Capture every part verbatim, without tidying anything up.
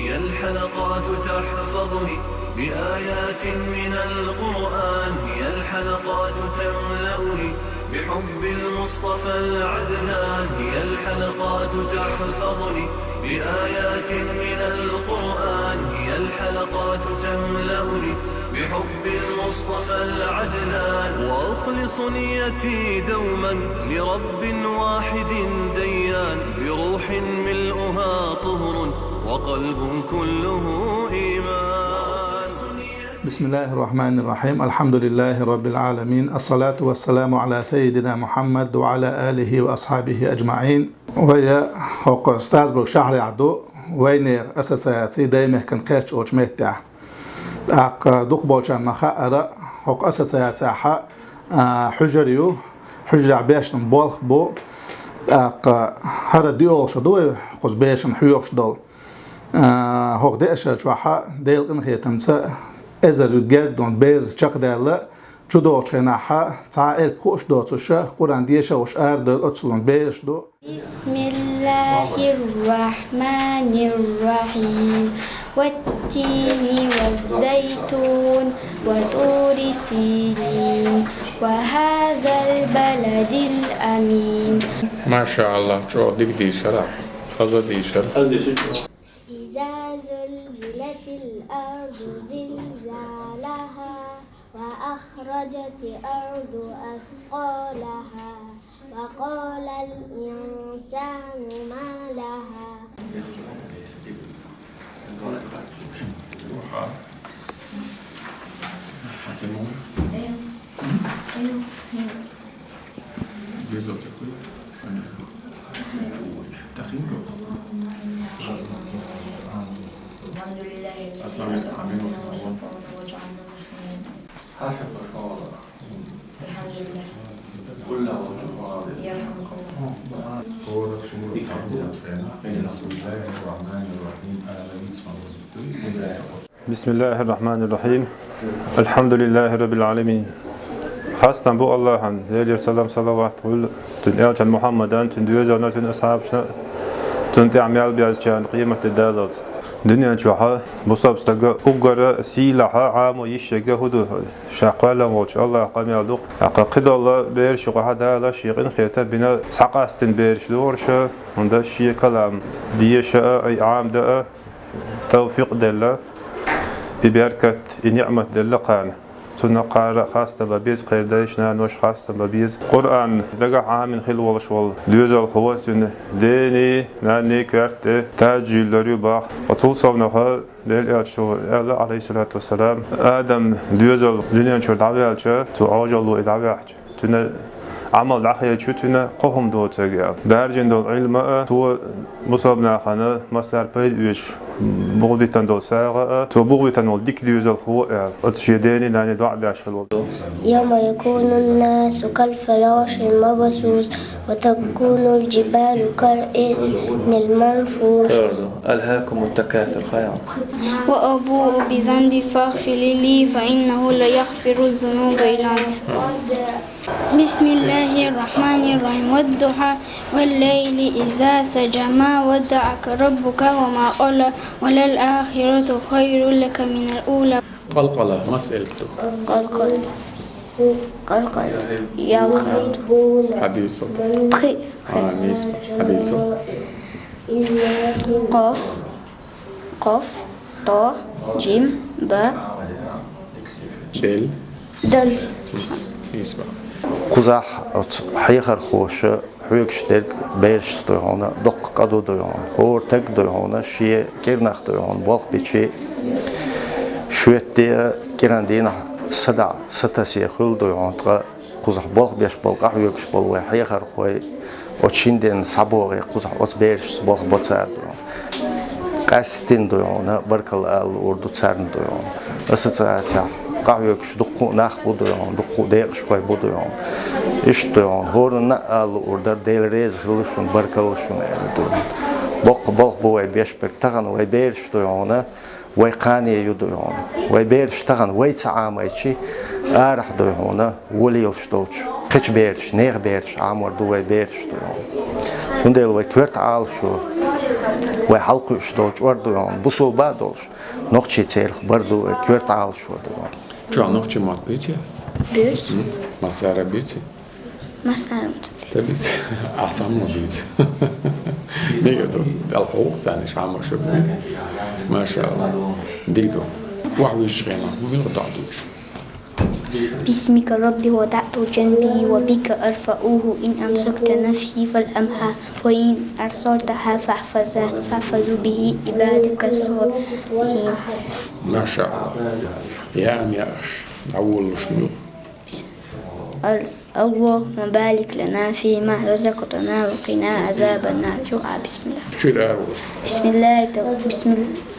هي الحلقات تحفظني بآيات من القرآن، هي الحلقات تملأني بحب المصطفى العدنان، هي الحلقات تحفظني بآيات من القرآن، هي الحلقات تملأني بحب المصطفى العدنان، وأخلص نيتي دوما لرب واحد ديان، بروح ملؤها طهر وقلب كله إيمان. بسم الله الرحمن الرحيم. الحمد لله رب العالمين. الصلاة والسلام على سيدنا محمد وعلى آله وأصحابه أجمعين. Вай хӀокху Страсбург шахьарехь ду, вайнехан ассоциаци Даймехкан кхерч олучу меттехь. ТӀаккха дукхахболчарна ма хаъара, хӀокху ассоциацехь, а, хьуьжар ю, хьуьжарехь бешна болх бу. ТӀаккха хӀара доьалгӀа шо ду вай кхуза бешана хьоьхуш долу. А, хӀокху деа шар чохь Делан къинхетамца эзар гергга бер чекхдаьлла, чудогӀучу хенахь цхьа а элп хууш доцуш, Къуръан дешалуш арадевлла оццул бераш ду. بسم الله الرحمن الرحيم. والتين والزيتون وطور سينين وهذا البلد الأمين. Ма ша Аллах, чӀогӀа дика дийшира, хаза дийшира. إذا زلزلت الأرض زلزالها وأخرجت الأرض أثقالها وقال الإنسان ما لها. الحمد لله. بسم الله الرحمن الرحيم. بسم الله الرحمن الرحيم. الحمد لله رب العالمين. Хастам бу Аллахьан, Делера салам-салават хуьлда цуьнан элчанна Мухьаммадан, цуьнан доьзална, цуьнан асхьабашна, цунна тӀехь мел безначарна, къематде даллалц. Дуьнен чохь бусалба стага уггар сийлахь, Ӏамо йиш ерг хӀун ду? Ша кхоьллина волчу Аллахьан къамел ду-кх. ТӀаккха кхидолу бераш юкъахь Дала Шен къинхетам бина схьакъастийна бераш догӀуш, хӀунда Шен калам деша а, и Ӏамадан а тавфикъ делла, и беркат, и ниъмат делла кхарна. Цунна кхара хастам бан беза, кхеран дайша, наноша хастам бан беза. Къуръан дагахь Ӏамийна хилла волуш волу доьзалхо, цуьнан дений, нанний коьрта тӀе таж йиллар ю боху. Оцул совнаха Делан элчано аьлла, Ӏалайхиссалату вассалам, Адам доьзал дуьнен чуьра дӀаваьлча, цу Ӏожалло и дӀаваьхча, цуьнан Ӏамал дӀахилча, цуьнан кхо хӀума доцург аьлла. Даьржина долу Ӏилма а, цо бусалба нахана массара пайда оьцуш бухбитина долу сагӀа а, цо бухбитина волу дика доьзалхо а аьлла. Оцу шен дений, нанний доӀа деш хилла волу. يوم يكون الناس كالفراش المبثوث وتكون الجبال كالعهن المنفوش. ألهاكم التكاثر خيرا. وأبوء بذنبي فاغفر لي فإنه لا يغفر الذنوب إلا أنت. بسم الله الرحمن الرحيم. والضحى والليل إذا سجى ما ودعك ربك وما قلى وللآخرة خير لك من الأولى. قلقلة، مسألة. قلقلة. قلقلة. يا خالد. حديثة. بخي. آه، نسبة. حديثة. قاف. Къоф, тӀо, жим, ба. Дел. Дел. Иза ба. Кхузахь оцу хьехархоша хьоьгуш дерг берашца дуй хьуна, доккха къа ду дуй хьуна, хӀора таг дуй хьуна, шен кӀирнах дуй хьуна, болх бичи, шоьтан де а, кӀиран дийнахь садаӀа, сатасе хуьлу дуй хьуна, ткъа кхузахь болх беш болу, къахьоьгуш болу вай хьехархой, оцу шина денна схьабогӀий, кхузахь оцу берашца болх бо цара дуй хьуна. Къаьсттина дуй хьуна, баркалла ала луур ду царна дуй хьуна. Ассоциацехь къахьоьгуш дуккха а нах бу дуй хьуна, дуккха а декъашхой бу дуй хьуна. Иштта дуй хьуна, хӀоранна а ала луур дара, Дела реза хила шуна, баркалла шуна аьлла дуй хьуна. Боккха болх бу вай беш берг, тахана вай бераш дуй хьуна, вай кхане ю дуй хьуна. Вай бераш тахана вай ца Ӏамайчи, арахь дуй хьуна, вон лелаш долчу кхечу бераш, нехан бераш Ӏамор ду вай бераш дуй хьуна. Цундела вай коьрта Ӏалашо, Вай хьалкхуьуш долчу ордугахь бусулба а долуш, нохчийн церах бар ду, коьрта Ӏалашо ду. Чохь нохчийн мотт буьйций? Буьйцу. М? Массара буьйций? Массара ма ца буьйцу. Ца буьйцу? Ахь цхьаммо буьйцу. Мега ду, Далла хьо ву-кх царна, иш хьан ма шу. Маша Аллах. Дика ду. Ваха вуьйцучу хенахь, хӀун мила доӀа дуьйцу? باسمك ربي وضعت جنبي وبك أرفعه إن أمسكت نفسي فالأمها وإن أرسلتها فاحفظها فاحفظ به عبادك الصالحين. Маша Аллах. Я ам яаш, дӀаволалуш муьлхха. اللهم بارك لنا فيما رزقتنا وقنا عذاب النار. Чу а бисмилла. Чуьра ара волуш. بسم الله تو-، بسم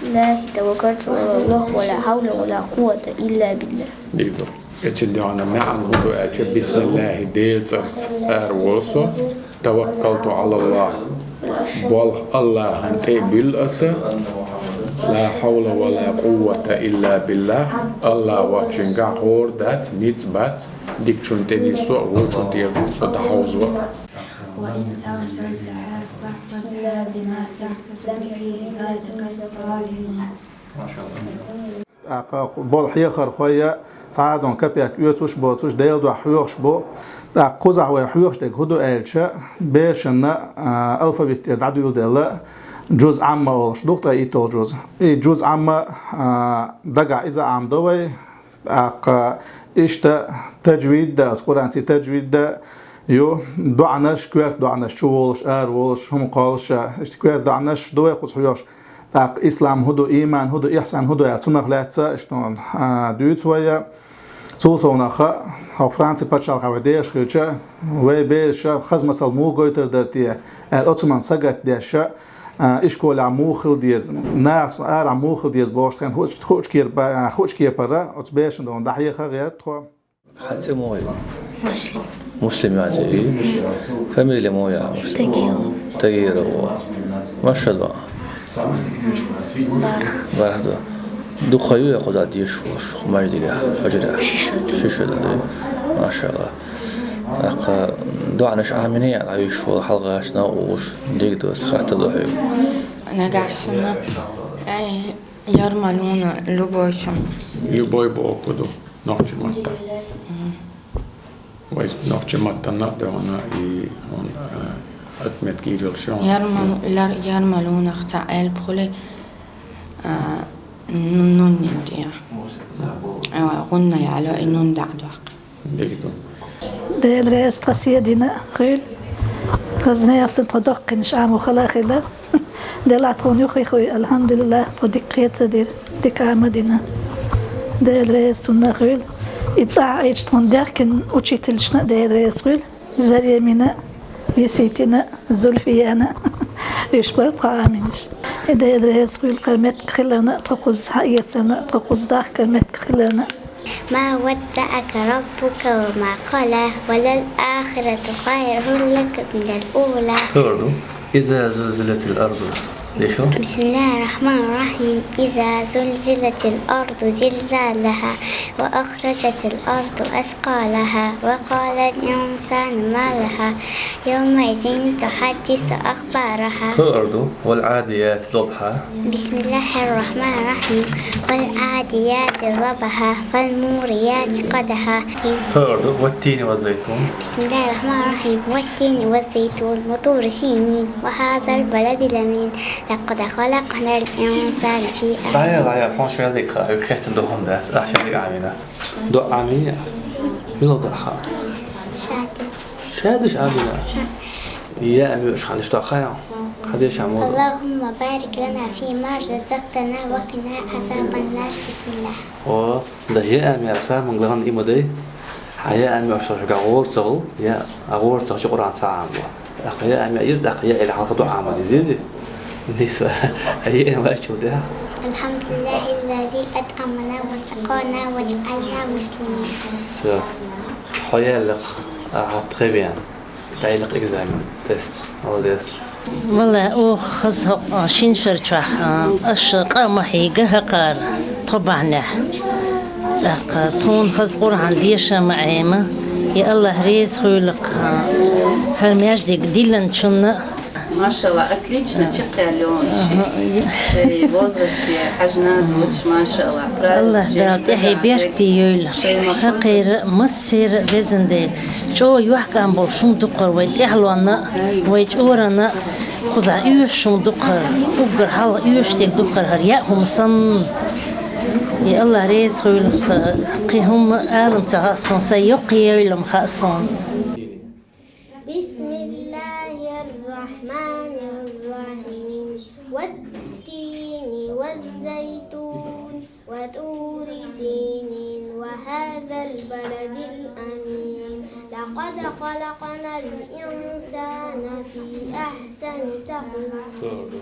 الله توكلت على الله ولا حول ولا قوة إلا بالله. Дика ду. Эццул дегӀана маьӀна хӀун ду аьлча, бисмиллахӀи, Делан цӀарца ара волу со, таваккалту Ӏалаллахь, болх АллахӀан тӀе а буьллу аса, ла хьавла ва ла къуввата илла биллахӀ, АллахӀ воцчуьнгахь хӀора дац, ницкъ бац, дикачунна тӀе нисса а, вочунна тӀера со дӀахьовзо а. وإن أرسلتها فاحفظها بما تحفظ به عبادك الصالحين. ТӀаккха болу хьехархой а цхьа а дон капек оьцуш а боцуш, Делан дуьхьа хьоьхуш бу. ТӀаккха кхузахь вай хьоьхуш дерг хӀун ду аьлча, берашна, а, алфавит тӀера дӀадуьйладелла джуз Ӏамма олуш ду-кх ткъе итталгӀа джуз. И джуз Ӏамма, а, дагахь иза Ӏамдо вай. ТӀаккха иштта таджвид а, оцу Къуръанций таджвид а ю, доӀанаш, коьрта доӀанаш, чу волуш, ара волуш, хӀума кхоллуш а, иштта коьрта доӀанаш ду вай кхуза хьоьхуш. ТӀаккха ислам хӀун ду, иман хӀун ду, ихсан хӀун ду аьлла, цунах лаьцна иштта, а, дуьйцу вай. Цул совнаха, хьо Франци пачхьалкхехь вай дехаш хилча, вай бераша хаза масал муха гойтур дара те аьлла, оцу хӀуманна сагатдеш а, а, ишколехь муха хила деза, нахаца арахь муха хила деза бохуш тхайна хуучу, хуучу кепара, оцу берашна долу дӀахьеха а гӀерта тхо. Хьан цӀе муха ю? Муслим. Муслим ян цӀе ю? Фамилия муха ю? Тагирова. Тагирова. Маша ду? Барх. Барх ду. Дукха ю я кхузахь дешаш волуш, кху маьждигехь, хьуьжарехь? Шиша ду. Шиша ду, ду? Маша Аллах. ТӀаккха доӀанаш Ӏамийна я, Ӏамийна волу хьалхашна а уьш, дика ду, аса хаттар ду хьоьга. Нагахь санна, ай, Ярмалуна, любой чун. Любой боху ду нохчийн маттахь. Мгм. Вай нохчийн маттана а дуьхьал и хӀун, а, отметка йийр йолуш ю. Ярмал-, яр-, ярмалунах цхьа элп хуьлий, а, ну-, нуннин тӀе. Ава, гӀунна яло, и нун дӀа а доккху. Дика ду. Дела реза тхан седина хуьлу. Тхан нехан тхо доккхинаш Ӏамо хала а хилла. Делахь тхуна юххе хуьй, алхьамдулиллахӀ, тхо дика кхетадира, дика Ӏама дина. Дела реза цунна хуьлу. И цӀахь Ӏийча тхуна дехкина учительшна а Дела реза хуьлу. Заремина, Виситина, Зульфияна. Уьш бара тхо Ӏамийнаш. И Дела реза хуьлу кхара меттиг хиларна а, тхо кхуза схьаэцарна а, тхо кхуза дахкар меттиг хиларна а. ما ودعك ربك وما قلى، وللآخرة خير لك من الأولى. Хуур ду. إذا زلزلت الأرض. Дешал. بسم الله الرحمن الرحيم. إذا زلزلت الأرض زلزالها وأخرجت الأرض أثقالها وقال الإنسان ما لها يومئذ تحدث أخبارها. Хуур ду. والعاديات ضبحا. بسم الله الرحمن الرحيم. والعاديات ضبحا، فالموريات قدحا. Хуур ду. والتين والزيتون. بسم الله الرحمن الرحيم. والتين والزيتون، وطور سينين، وهذا البلد الأمين، لقد خلقنا الإنسان في أحسن. ДӀаяла, дӀаяла, хьуна шадерг хаьа, хӀокху хеттан ду хӀума дац, ахь шадерг Ӏамийна. ДоӀа Ӏамийна? Мила доӀа хаьа? Шадерг. Шадерг Ӏамийна? Ша. Я ам йоуш хьан деш доӀа хаьа? Хьан деш хьан муха ду? اللهم بارك لنا فيما رزقتنا وقنا عذاب النار. بسم الله. О, да, я ам яр саман главный и ма дай. Хьан я ам йоуш хьуьга гӀора ца гӀу, я а гӀора ца гӀу, Къуръан ца Ӏамаво. ТӀаккха я ам яийра, тӀаккха я аьлла хьалха доӀа Ӏама деза иза. Нийса, я ам яийчул тӀаьхьа. الحمد لله الذي أطعمنا وسقانا وجعلنا مسلمين. Всё. Хьо яьллакх, ахьа тхевеана. ДӀаеллакх экзамен, тест. Молодец. Валлахь, оха хаза хӀокху шина шар чохь, а, аша къа а ма хьийга хӀокхара, тхо бахьанехь. ТӀаккха тхуна хаза Къуръан деша а ма Ӏема, и Аллахь реза хуьлда-кх, а, хӀара маьждиг диллинчунна а, Машалла, отлично, чекхъяьлла йолаш. Шай возрасте хьажна доч, машалла. Аллах Дала тӀехье беркате йойла. Хакхера массера везан Дела. ЧӀо йохкам бол шум дукхар вай тӀехьлонна, вай чӀорана, кхуза оьш шум дукхар, уггар хьалха оьш дег дукхар хӀар яа хӀума санна. И Аллах реза хуйлах, кхи хӀума алам ца хаъ сон, сай йоккха йойла ма хаъ сон. بسم الله الرحمن الرحيم. والتين والزيتون وطور سينين وهذا البلد الأمين. لقد خلقنا الإنسان في أحسن تقويم.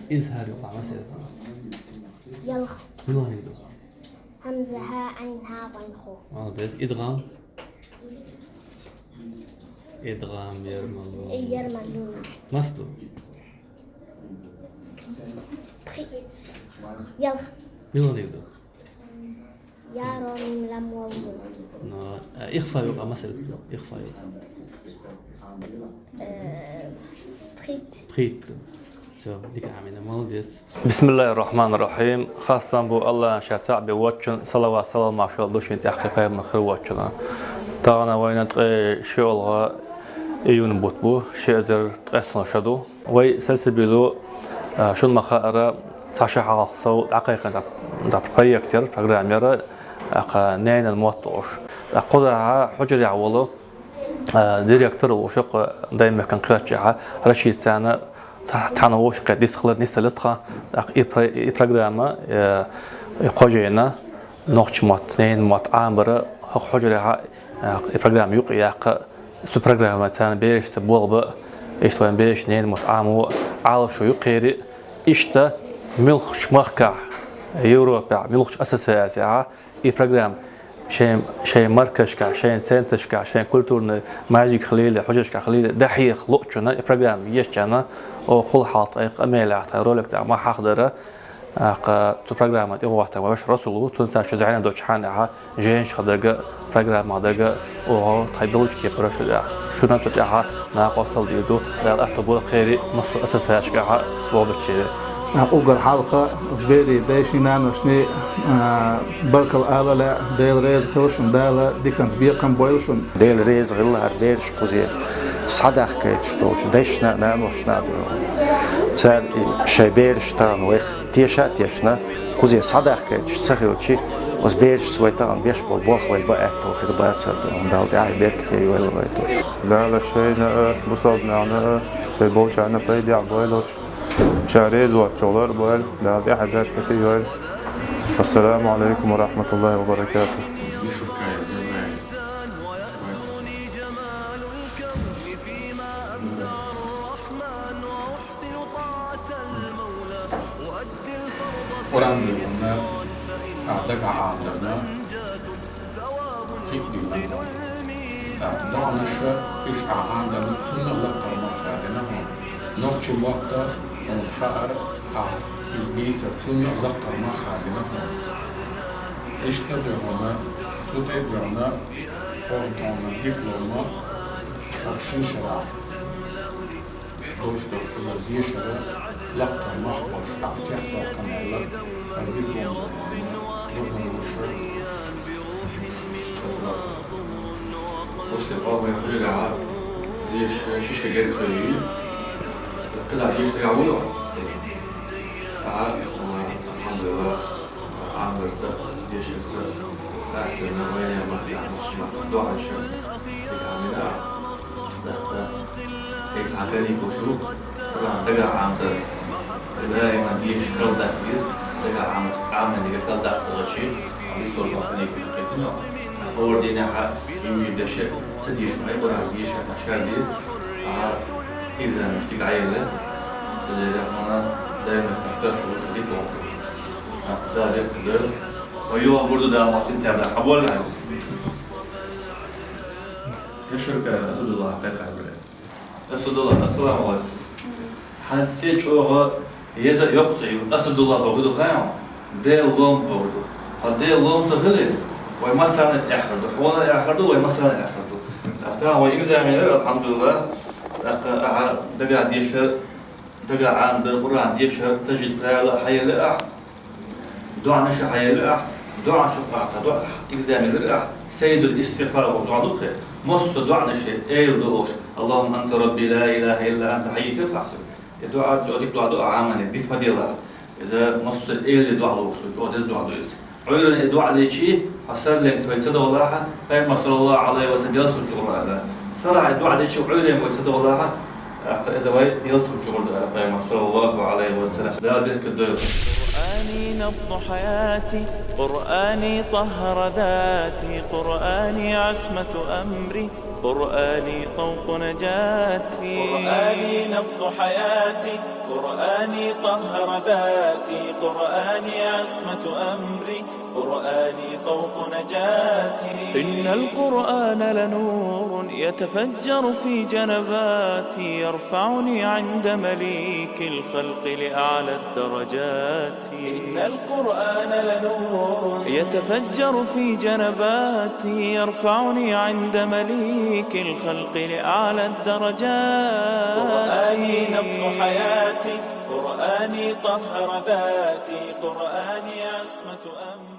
Изхьар юкъа масал. Ялх. Мила хӀама ду? Хамза, хьа, Ӏайн, хьа, гӀайн, ху. Молодец. Идгъам? Идгъам, ярмалу. Ярмалуна. Масал ду? Пхи-, ялх. Мила хӀама ду? Яро мим лам вал гун. Но, э, ихфа юкъа масал ду, ихфа юкъа. Э, пхийтта. Пхийтта. Всё, дика хӀама ду, молодец. بسم الله الرحمن الرحيم. Хастам бу Аллахьан, ша цаӀ бе воацачун, салават-салам-маршал ду шийна тӀехь, кхы пайхамар хир воацачунна. Тахана вайна ткъе шолгӀа июнь бутт бу, ши эзар ткъаьстагӀа шу ду. Вай сельсоберу, а, шун ма хаъара, цхьа шу хьалха сов дӀакхайкхина цхьа, цхьа проект яр, программа яр, тӀаккха ненан мотт оалаш. ТӀаккха кхузахьа хьужарехь волу, а, директор волуш ву-кх, даймехкан кхерчахьа, Рашид, царна цхьа-, цхьана вовшахкхетта дицхилар нисделла тхан, тӀаккха и про-, и программа, э, и кхо жайна, нохчийн мотт, ненан мотт Ӏамабар, хӀокху хьужарехьа, э, и программа юкъаяккха, цу программаца царна берашца болх бан, иштта вайн бераш ненан мотт Ӏамаво Ӏалашо ю кхерий. Иштта муьлххачу махкахь, Европехь, муьлххачу ассоциацехьа, и программа шайн, шайн марказашкахь, шайн центрашкахь, шайн культурный маьждигашкахь хилийла, хьужаршкахь хилийла, дӀахьеха луучунна и программа еччунна, оха кхул хьалха тӀе къамелехь тхан ролик тӀехь ма хьахдара, тӀаккха цу программан тӀе гӀоттар вай ваша Расул ву, цунца шу зӀене долчу хьанехьа, жайнашкахь дага, программехь дага, оха тхайн долчу кепара шу тӀехь. Шуна цу тӀехьа накъосталла дийр ду, Дала аьтто бойла кхерий массо а ассоциацешкахьа болх бечеран. ТӀаккха уггар хьалха берийн дайшний, наношний, а, баркалла ала лаьа, Дела реза хуьлда шуна, Дала диканца бекхам бойла шуна. Дела реза хуьлда хӀара бераш кхузахь схьадахкийтуш долчу дайшна а, наношна а. Цара и шайн бераш тахана вайх теша а тешна, кхузахь схьадахкийтуш ца хилча, оцу берашца вай тахана беш болу болх вай бан аьтто хир бацара. Дала тӀаьхье беркате йойла вай ту. Дала шайна а, бусалбанашна а, шайн болчарна а пайдехь бойла. Ша реза воцчул лар а бойла, Дала тӀаьхье беркате йойла. Ассаламу алейкум ва рахматуллахи ва баракатух. Къуръан дуьйхьна, а, дагахь Ӏамадарна, кхин а дуьйхьна. ТӀаккха доӀанаш уьш Ӏамадарна, цунна а лаккхара мах хадина хьуна. Нохчийн мотт хьуна хаьара, ахь иза бийцар, цунна а лаккхара мах хадина хьуна. Иштта а дуьйхьна, цу тӀе а дуьйхьна, хӀокху тӀехь диплома, хӀокху шина шарахь. Долуш долу кхузара дешар лаккхара мах болуш, ахь чекхдоккху хӀума аьлла, хӀара диплом долу хӀума, духар луш вара. После палмай хуьлигахь дешаш шиша герга хилла. КхидӀа дешарехь вуй хьо? Ахьа, алхьамдулиллахӀ. Ӏамадарца, дешарца, къаьсттина вайна махкахь нохчийн маттахь доӀанаш дика Ӏамийна ахь. ТӀаккха хӀинца хьан каникулаш ю, Къуръан дагахь Ӏамадар. Даима дешаш кхалдаккха деза, дагахь Ӏамадар, Ӏамадан дика кхалдаккха ца хилча, хьан дистор бан каникулаш кхетина. Хьан хӀора дийнахь а, йимма дешаш, ца дешаш ма ю, Къуръан дешаш, тӀаккха шар деза. Ахьа экзаменаш дика Ӏаелла. Цундела хьуна даима тахтар шу луш дика ву. Дала дерг ду. Ва юха гур ду Дала сентябрь. Хьан боллу хьан? Я шурка Асадулла кхайкхар бара. Асадулла, ассаламу алейкум. Хьан цӀе чӀогӀа еза йоккха цӀе ю. Асадулла бохург ду хаьий хьуна? Делан лом бохург ду. Хьан Делан лом ца хилийта, вай массарна а эххар ду. Хьуна а эххар ду, вай массарна а эххар ду. ТӀаккха вай экзамен яра, алхьамдулиллахӀ. ТӀаккха ахьа дагахь дешар Дагахь Ӏамадар, Къуръан дешар, тажвид правила хьаелла ахь, доӀанаш хьаелла ахь, доӀанаш хьаелла ахь, экзамен лира ахь, саййидул истигъфар боху доӀа ду-кх. Массо а доӀанаш эла ду олуш: «Аллахумма анта рабби ла илаха илла анта», хьайийсира ахь цо. И доӀа чӀогӀа дика доӀа ду, Ӏамале дис ма делахь. Иза массо а эле доӀа луш ду, чӀогӀа деза доӀа ду иза. Ӏуьйранна и доӀа дичи, хьо сарралц вай ца догӀалахь, Пайхамар саллаллаху Ӏалайхи ва саллам ялсамане чугӀур ду аьлла. Сарахь и доӀа дичи, Ӏуьйранна вай ца догӀалахь, тӀаккха иза вай ялсамане чугӀур ду аьлла Пайхамар саллаллаху Ӏалайхи ва саллам. Дала беркат дойла. قرآني نبض حياتي، قرآني طهر ذاتي، قرآني عصمة أمري، قرآني طوق نجاتي. قرآني نبض حياتي، قرآني طهر ذاتي، قرآني عصمة أمري، قرآني طوق نجاتي. إن القرآن لنور يتفجر في جنباتي، يرفعني عند مليك الخلق لأعلى الدرجات. إن القرآن لنور يتفجر في جنباتي، يرفعني عند مليك الخلق لأعلى الدرجات. قرآني نبض حياتي، قرآني طهر ذاتي، قرآني عصمة أمري.